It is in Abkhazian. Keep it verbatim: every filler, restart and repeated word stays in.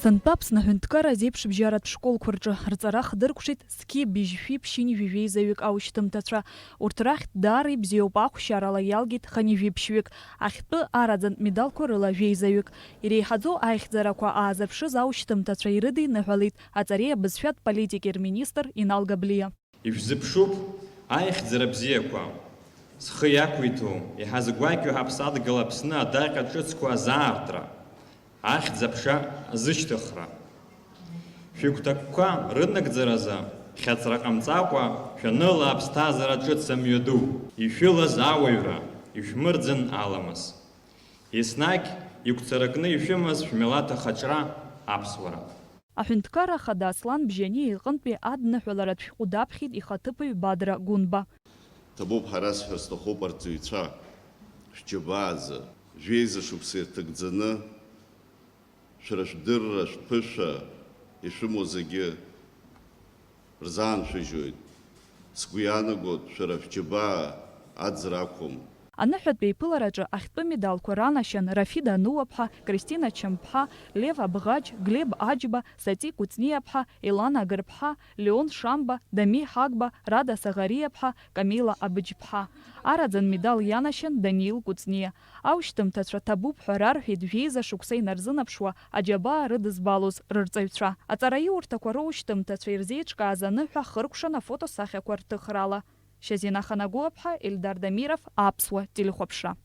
Аԥсны аҳәынҭқарра азеиԥшыбжьаратә школқәа рҿы рҵара хдыркәшеит зқьи быжьшәи ԥшьынҩажәи жәеизаҩык аушьҭымҭацәа. Урҭ рахьтә даара ибзиоуп ахәшьарала иалгеит хынҩажәи ԥшьҩык, ахьтәы араӡынтә медалқәа рыла жәеизаҩык. Иреиҳаӡоу аихьӡарақәа аазырԥшыз аушьҭымҭацәа ирыдиныҳәалеит аҵареи абызшәатә политики рминистр Инал Габлиа. Ишәзыԥшуп аихьӡара бзиақәа, зхы иақәиҭу, иҳазгәакьоу ҳаԥсадгьыл Аԥсны адаҟьа ҿыцқәа азаартра, ахьӡ-аԥша азышьҭыхра. Шәыгәҭакқәа рынагӡаразы хьаҵра ҟамҵакәа, шәаныла аԥсҭазаара ҿыц амҩаду. Ишәылаз ауаҩра, ишәмырӡын аламыс. Еснагь игәцаракны ишәымаз шәмилаҭ ахаҿра, аԥсуара. Аҳәынҭқарра Ахада Аслан Бжьаниа иҟынтәи адныҳәаларатә шәҟәы даԥхьеит ихаҭыԥуаҩ Бадра Гәынба. Ҭабуп ҳәа расҳәар сҭахуп арҵаҩцәа, шәџьабааӡа, жәеиза шықәса ирҭагӡаны, шәара шәдырра, шәԥышәа ишәымоу зегьы рзааншәыжьуеит. Сгәы иаанагоит, шәара шәџьабаа аӡра ақәым. Аныҳәатәи аиԥылараҿы ахьтәы медалқәа ранашьан Рафида Ануаԥҳа, Кристина Чамԥҳа, Лев Абӷаџь, Глеб Аџьба, Сати Кәыҵниаԥҳа, Елана Агырԥҳа, Леон Шамба, Дами Ҳагба, Рада Саӷариаԥҳа, Камила Абыџьԥҳа. Араӡын медал ианашьан Даниил Кәыҵниа. Аушьҭымҭацәа ҭабуп ҳәа рарҳәеит жәеиза шықәса инарзынаԥшуа аџьабаа рыдызбалоз рырҵаҩцәа. Аҵараиурҭақәа рушьҭымҭацәа ирзеиҿкааз аныҳәа хыркәшан афотосахьақәа рҭыхрала. Шьазина Ханагәыаԥҳа, Ельдар Дамиров, Аԥсуа телехәаԥшра.